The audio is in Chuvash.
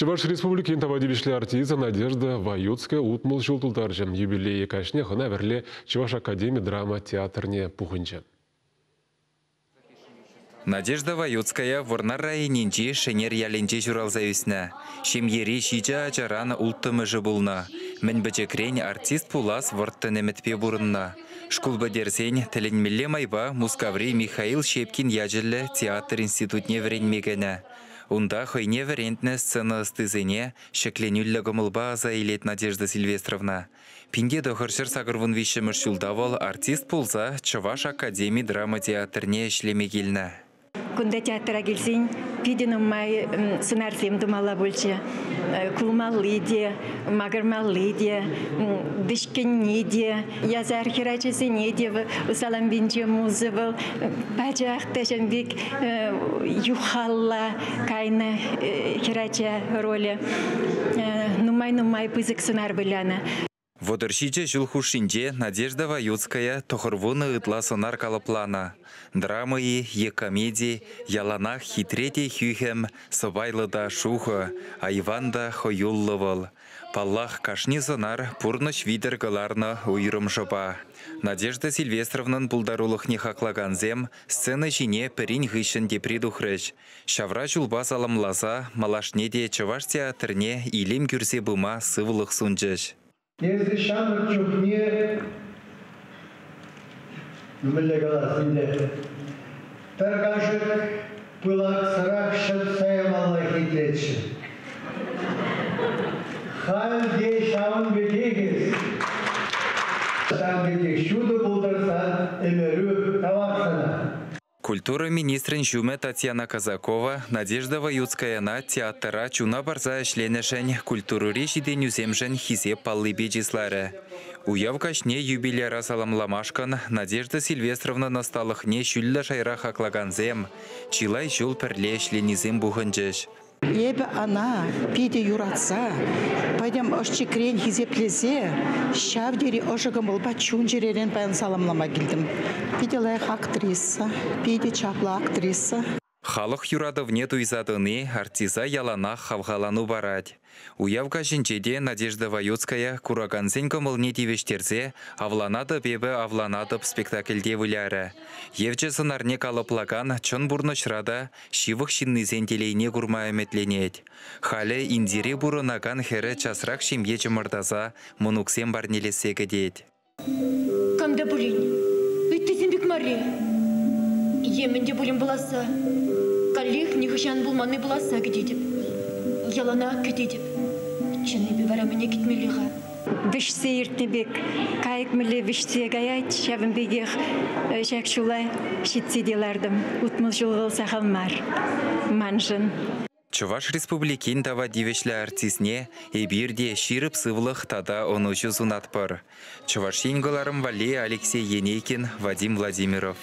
Чӑваш Республикин тава тивӗҫлӗ артисчӗ Надежда Ваюцкая 60 ҫул тултарчӗ. Юбилейӗ каҫне хӑна вӗрле Чӑваш академи драма театрне пухӑнчӗ. Надежда Ваюцкая Вӑрнар районӗнчи Шӗнер ялӗнче ҫуралса ӳснӗ. Ҫемьери ҫичӗ ачаран улттӑмӗшӗ пулнӑ. Мӗн пӗчӗкрен артист пулас вӑрттӑн ӗмӗтпе пурӑннӑ. Шкул пӗтерсен тӗлӗнмелле майпа Мускаври Михаил Щепкин ячӗллӗ театр институтне вӗренме кӗнӗ. Унта хӑйне вӗрентнӗ сцена ӑстисене ҫӗкленӳллӗ кӑмӑлпа аса илет Надежда Сильвестровна. 1983-мӗш ҫулта вӑл артист пулса Чӑваш академи драма театрне ӗҫлеме килнӗ. Кунта театра килсен питӗ нумай сӑнарсем тумалла пулчӗ. Кулмалли те, макӑрмалли те, вӗҫкӗнни те, ясар хӗрачасене те Салампинче муза вӑл пачах та ҫавӑн пек юхалла кайнӑ хӗрача ролӗ. Нумай-нумай пысӑк сӑнар вылянӑ. 37 ҫул хушшинче Надежда Ваюцкая 90 ытла сӑнар калӑпланӑ. Драма-и е комеди яланах хитре те хӳхӗм, сӑпайлӑ та шухӑ, айван та хӑюллӑ вӑл. Паллах, кашни сӑнар пурнӑҫ витӗр кӑларнӑ уйрӑм шӑпа. Надежда Сильвестровнӑн пултарулӑхне хаклакансем сцена ҫине пӗрин хыҫҫӑн тепри тухрӗҫ. Ҫавра ҫулпа саламласа малашне те Чӑваш театрне илем кӳрсе пыма сывлӑх сунчӗҫ. Эсӗ ҫамрӑк чухне мӗнле калас ӗнтӗ, пӗр кашӑк пылаксӑрах ҫӑтса ямалла хитреччӗ. Халь те ҫавӑн пекех эс. Ҫавӑн пекех ҫутӑ пултӑрсан ӗмӗрӳ тавах сана. Культура министрӗн ҫумӗ Татьяна Казакова Надежда Ваюцкаяна театра чуна парса ӗҫленӗшӗн культурӑри ҫитӗнӳсемшӗн хисеп паллипе чысларӗ. Уяв каҫне юбиляра саламламашкӑн Надежда Сильвестровнӑн ӑсталӑхне ҫӳллӗ шайра хаклакансем, чылай ҫул пӗрле ӗҫленисем пухӑнчӗҫ. Эпӗ ӑна питӗ юратса, пӗтӗм ӑш-чикрен хисеплесе, ҫав тери ӑшӑ кӑмӑлпа чун-чӗререн паян саламлама килтӗм. Питӗ лайӑх актриса, питӗ чаплӑ актриса. Халӑх юратӑвне туйса тӑни артиста яланах хавхалану парать. Уяв каҫӗнче те Надежда Ваюцкая куракансен кӑмӑлне тивӗҫтерсе «Авланатӑп эпӗ, авланатӑп» спектакльте вылярӗ. Евчӗ сӑнарне калӑплакан чӑн пурнӑҫра та ҫывӑх ҫыннисен телейне курма ӗмӗтленет. Халӗ Индире пурӑнакан хӗрӗ часрах ҫемье чӑмӑртаса мӑнуксем парнелессе кӗтет. Кам та пулин ыттисем пек марри е мӗн те пулин пуласса, каллех нихӑҫан пулманни пуласса кӗтетӗп. Яланах кӗтетӗп. Чӑннипе вара мӗне кӗтмелле-ха? Вӗҫсе иртнӗ пек кайӑк мӗнле вӗҫсе каять, ҫавӑн пекех ҫак ҫула ҫитсе те лартӑм. 60 ҫул вӑл сахал мар маншӑн. Чӑваш Республикин тава тивӗҫлӗ артистне эпир те ҫирӗп сывлӑх тата ӑнӑҫу сунатпӑр. Чӑваш Ен кӑларӑм валли Алексей Енейкин, Вадим Владимиров.